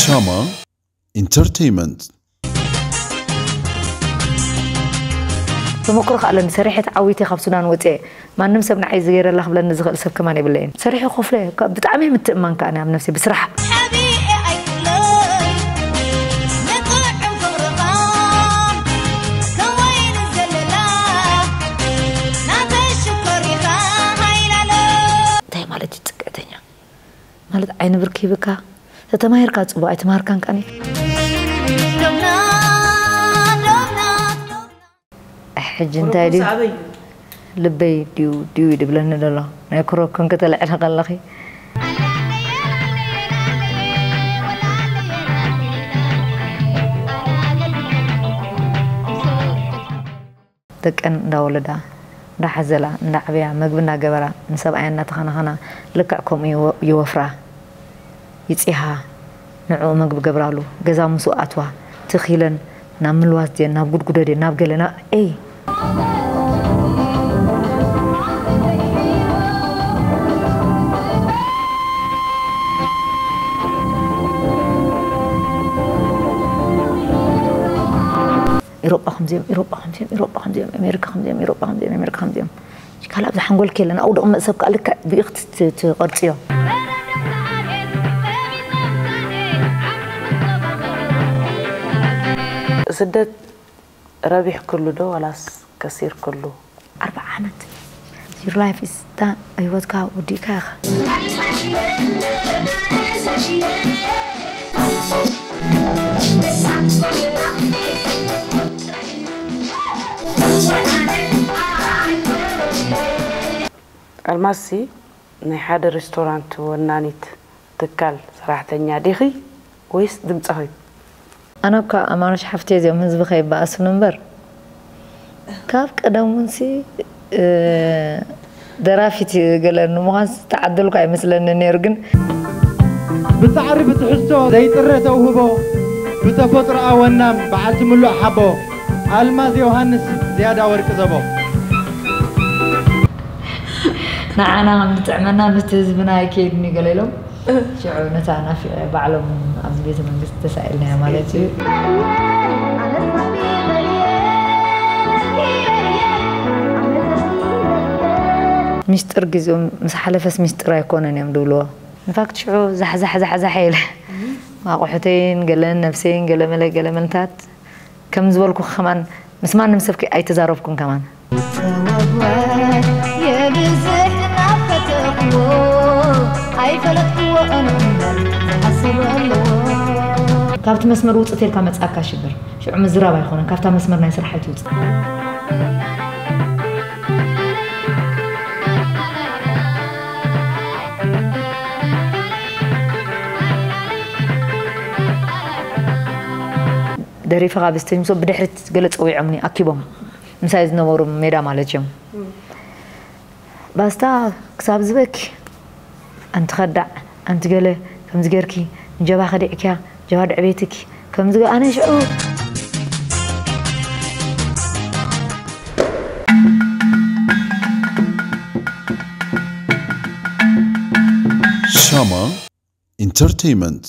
ሻማ ኢንተርቴይመንት። ተመክሮ ከኣለኒ ሰሪሐት ዓዊተ ካብ ሱዳን ወፅኤ ማንም ሰብ ንዓይ ዝገይረላ ክብለኒ ዝኽእል ሰብ ከማን የብለይን። ሰሪሑ ክኸፍሎ እየ። ብጣዕሚ ምትእማን ከኣ ኣብ ነብሲ ብስራሕ። እንታይ ማለት እዩ ፅግዕተኛ? ማለት ዓይኒ ብርክ ሂብካ ተተማሂርካ ፅቡቅ ኣይተማሃርካን ከኒ። ሕጂ እንታይ ድዩ ልበይ ድዩ ድዩ ድብለኒ ዘሎ? ናይ ክሮክን ከተልዕሊ ከለኺ ደቀን እንዳወለዳ እንዳሓዘላ እንዳዓበያ መግቢ እንዳገበራ ንሰብኣያ እንዳተኸናኸና ልክዕ ከምኡ ይወፍራ። ይፅሃ ንዕኡ መግቢ ገብራሉ ገዛ ምስኡ ኣትዋ ትኺለን ናብ ምልዋስ ድየን ናብ ጉድጉዶ ድየን ናብ ገለ ናብ ኤይ ኤሮጳ ከምዚኦም ኤሮጳ ከምዚኦም ኤሮጳ ከምዚኦም ኣሜሪካ ከምዚኦም ኤሮጳ ከምዚኦም ኣሜሪካ ከምዚኦም ካልእ ኣብዚ ሓንጎልኪ የለን። ኣብኡ ደቕመጥ ሰብ ከኣ ልክዕ ብኢኽ ትቐርጽዮ። ስደት ረቢሕክሉ ዶ ዋላስ ከሲርክሉ? ኣርባዓ ዓመት your life is done። ህይወትካ ወዲእካ ኢኻ። ኣልማዝሲ ናይ ሓደ ሬስቶራንት ወናኒት ትካል ሰራሕተኛ ዲኺ ወይስ ድምፃዊት? ኣነ እኳ ኣማኑሽ ሓፍተይ እዚኦም ህዝቢ ከይበኣሱኒ እምበር ካብ ቀደም እውን ሲ ደራፊት ገለ ንምዃን ዝተዓደልኩ ኣይመስለኒ ነይሩ ግን ብፃዕሪ ብትሕዝቶ ዘይጥረ ተውህቦ ብተፈጥሮኣ ወናም በዓልቲ ምሉእ ሓቦ ኣልማዝ ዮሃንስ ዝያዳ ወርቂ ዘቦ ንዓና ከም ዝጥዕመና ምስቲ ህዝብና ኣይከይድን እዩ ገለ ኢሎም ሽዑ ነታ ናፊቐ ባዕሎም ኣብዚ ቤተ መንግስቲ ተሳኢልናያ ማለት እዩ። ሚስጥር ግዜኡ ምስ ሓለፈስ ሚስጥር ኣይኮነን እዮም ዝብልዎ። ንፋክት ሽዑ ዛሕዛሕ ዛሕዛሕ ኢለ ኣቑሑተይን ገለን ነብሰይን ገለመለ ገለመልታት ከም ዝበልኩ ከማን ምስ ማንም ሰብ ኣይተዛረብኩን ከማን። ካብቲ መስመር ውፅእ ተልካ መፅኣካ ሽግር ሽዑ ምዝራብ ኣይኮነን ካብታ መስመር ናይ ስራሕ ኣይትውፅእ። ደሪፈ ካብ ዝተኝ ምስ ብድሕሪት ገለ ፀዊዖምኒ ኣኪቦም ምሳይ ዝነበሩ ሜዳ ማለት እዮም ባስታ ክሳብ ዝበኪ ኣንቲ ከዳዕ ኣንቲ ገለ ከምዚ ገርኪ ንጀባ ከዲዕክያ ጀባ ድዕቤትኪ ከምዚ ኣነ ሽዑ ሻማ ኢንተርቴይመንት